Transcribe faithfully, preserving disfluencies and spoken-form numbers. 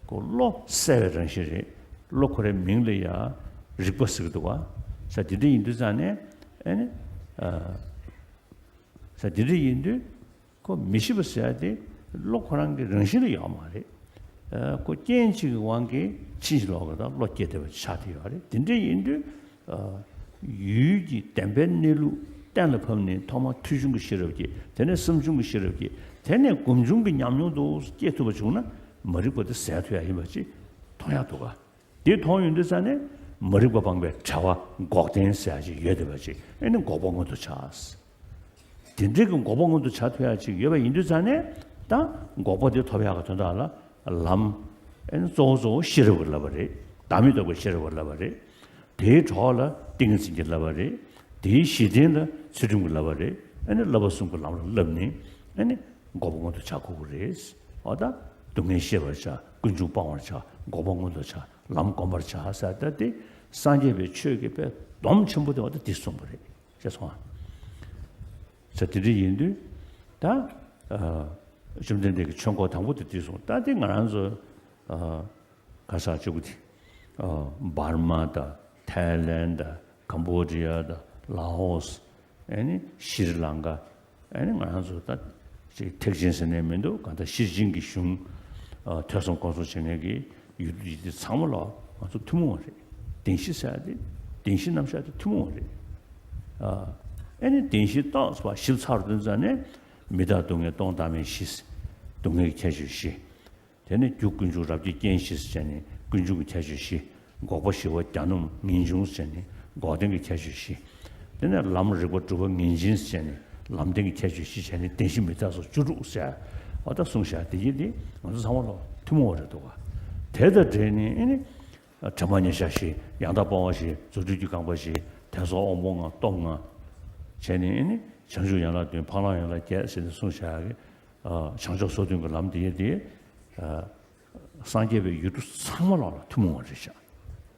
ཁོ་བློ་གསལ་བའི་རང་བཞིན་རེད། བློ་ཁོ་རའི་མིང་ལ་ཡང་རིག་པ་ཟེར་གྱི་འདུག་བ། ས་དེ་འདྲ་ཡིན་དུས་ཙང་ནས་ཨེ་ནི། ས་དེ་འདྲ་ཡིན་དུས་ཁོ་མི་ཤེས་པ་ཟེར་ཡ་དེ་བློ་ཁོ་རང་གི་རང་བཞིན་ལ་ཡོད་མ་རེད། ཁོ་རྐྱེན་གཅིག་གི་དབང་གིས་ཕྱིན་ཅི་ལོག་གི་དང་བློ་སྐྱེ་བསྡད་པ་ཆགས་བསྡད་ཡོད་རེད། དེ་འདྲ་ཡིན་དུས། ཡུལ་གྱི་བདེན་པའི་གནས་ལུགས་གཏན་ལ་ཕབ་ནས་ཐོག་མར་ཐོས་བྱུང་གི་ཤེས་རབ་ཀྱིས། དེ་ནས་བསམ་བྱུང་གི་ཤེས་རབ་ཀྱིས། དེ་ནས་སྒོམ་བྱུང་གི་ཉམས་མྱོང་དུ་སྐྱེ་ཐུབ་པ་བྱུང་ན། མ་རིག་པ་དེ་ཟད་ཐུབ་ཡ་ཡིན་པ་ཅིག་མཐོང་ཡ་འདུག་ག། དེ་མཐོང་ཡོང་དུས་ཙང་ནས་མ་རིག་པ་སྤངས་པའི་བྱ་བ་འགོག་བདེན་ཟེར་ཡ་ཅིག་ཡོད་བསྡད་པ་ཅིག་ཨེ་ནི་འགོག་པ་མངོན་དུ་བྱ། དེ་འདྲའི་གི་འགོག་པ་མངོན་དུ་བྱ་ཐུབ་ཡ་ཅིག་ཡོད་པ་ཡིན་དུས་ཙང་ནས། ད་འགོག་པ་དེ་ཐོབ་ཡག་གི་དོན་དག་ལ་ལམ། ཨེ་ནི་གཙོ་བོ་གཙོ་བོ་ཤེས་རབ་ཀྱི་བསླབ་པ་རེད། བདག་མེད་རྟོགས་པའི་ཤེས་རབ་ཀྱི་བསླབ་པ་རེད། དེའི་གྲོགས་ལ་ཏིང་ངེ་འཛིན་གྱི་བསླབ་པ་རེད། དེའི་གཞི་རྟེན་ལ་ཚུལ་ཁྲིམས་ཀྱི་བསླབ་པ་རེད། ཨེ་ནི་བསླབ་པ་གསུམ་གྱི་ལམ་ལ་བསླབས་ནས་ཨེ་ནི་འགོག་པ་མངོན་དུ་བྱ་དགོས་ཀྱི་རེད། འོ་ད་སྡུག་བསྔལ་ཤེས་པར་བྱ། ཀུན་འབྱུང་སྤང་བར་བྱ། འགོག་པ་མངོན་དུ་བྱ། ལམ་བསྒོམ་པར་བྱ་ཟེར། ད་དེ་སངས་རྒྱས་པའི་ཆོས་ཀྱི་དཔེ་སྡོམ་ཆེན་པོ་དེ་འོ་ད་འདི་གསུངས་པ་རེད། ཤེས་སོང་ཨ། ས་དེ་འདྲ་ཡིན་དུས་ད་བཅོམ་ལྡན་འདས་ཀྱི་ཆོས་འཁོར་དང་པོ་དེ་འདི་གསུངས། ད་དེ་ང་རང་ཚོ་ག་ས་བཅུག་གི་དེ། འབར་མ་དང་ཐའི་ལན་དང་ཀམ་བོ་ཌི་ཡ་དང་ལ་ཨོ་སི། ཨེ་ནི་ཤྲི་ལང་ཀ། ཨེ་ནི་ང་རང་ཚོ་ད་ཅིག་ཐེག་ཆེན་ཟེར་ནས་མི་འདུག་གང་ལྟར་ཤེར་ཕྱིན་གྱི་གཞུང་། ཐོས་བསམ་སྒོམ་གསུམ་བྱེད་མཁན་གྱི་ཡུལ་དུ་ཡིན་དེ་ཚང་མ་ལ་ང་ཚོ་ཐུན་མོང་བ་རེད། བདེན་བཞི་ཟེར་ཡ་དེ། བདེན་བཞི་རྣམ་གཞག་དེ་ཐུན་མོང་བ་རེད། ཨེ་ནི་བདེན་བཞི་རྟོགས་པ་ཞིབ་ཚགས་རུ་འདོན་ཙང་ནས་མི་རྟག་སྡུག་བསྔལ་སྟོང་བདག་མེད་བཞི། སྡུག་བསྔལ་གྱི་ཁྱད་ཆོས་བཞི། དེ་ནས་རྒྱུ་ཀུན་འབྱུང་རབ་ཀྱི་རྐྱེན་བཞི་ཟེར་བྱས་ནས་ཀུན་འབྱུང་གི་ཁྱད་ཆོས་བཞི། འགོག་པ་ཞི་བ་གྱ་ནོམ་ངེས་འབྱུང་ཟེར་བྱས་ནས་འགོག་བདེན་གྱི་ཁྱད་ཆོས་བཞི། དེ་ནས་ལམ་རིག་པ་གྲུབ་པ་ངེས་འབྱིན་ཟེར་བྱས་ནས་ལམ་བདེན་གྱི་ཁྱད་ཆོས་བཞི་བྱས་ནས་བདེན་བཞི་མི་རྟག་སོགས་བཅུ་དྲུག་ཟེར། འོ་ད་གསུངས་བཞག་དེ་ཡིན་དེ་ང་ཚོ་ཚང་མ་ལ་ཐུན་མོང་བ་རེད་འདུག་ག། དེ་དང་འབྲེལ་ནས་ཨེ་ནི། དྲི་མ་ཉེར་བཞག་བཞི། ཡང་དག་སྤོང་བ་བཞི། རྫུ་འཕྲུལ་གྱི་རྐང་པ་བཞི། དད་སོགས་དབང་པོ་ལྔ། སྟོབས་ལྔ། བྱས་ནས་ཨེ་ནི་བྱང་ཆུབ་ཡན་ལག་བདུན། འཕགས་ལམ་ཡན་ལག་བརྒྱད་ཟེར་ནས་གསུངས་བཞག་གི། བྱང་ཕྱོགས་སོ་བདུན་གྱི་ལམ་དེ་ཡིན་དེ། སངས་རྒྱས་པའི་ཡུལ་གྲུ་ཚང་མ་ལ་ལ་ཐུན་མོང་བ་རེད་བཞག།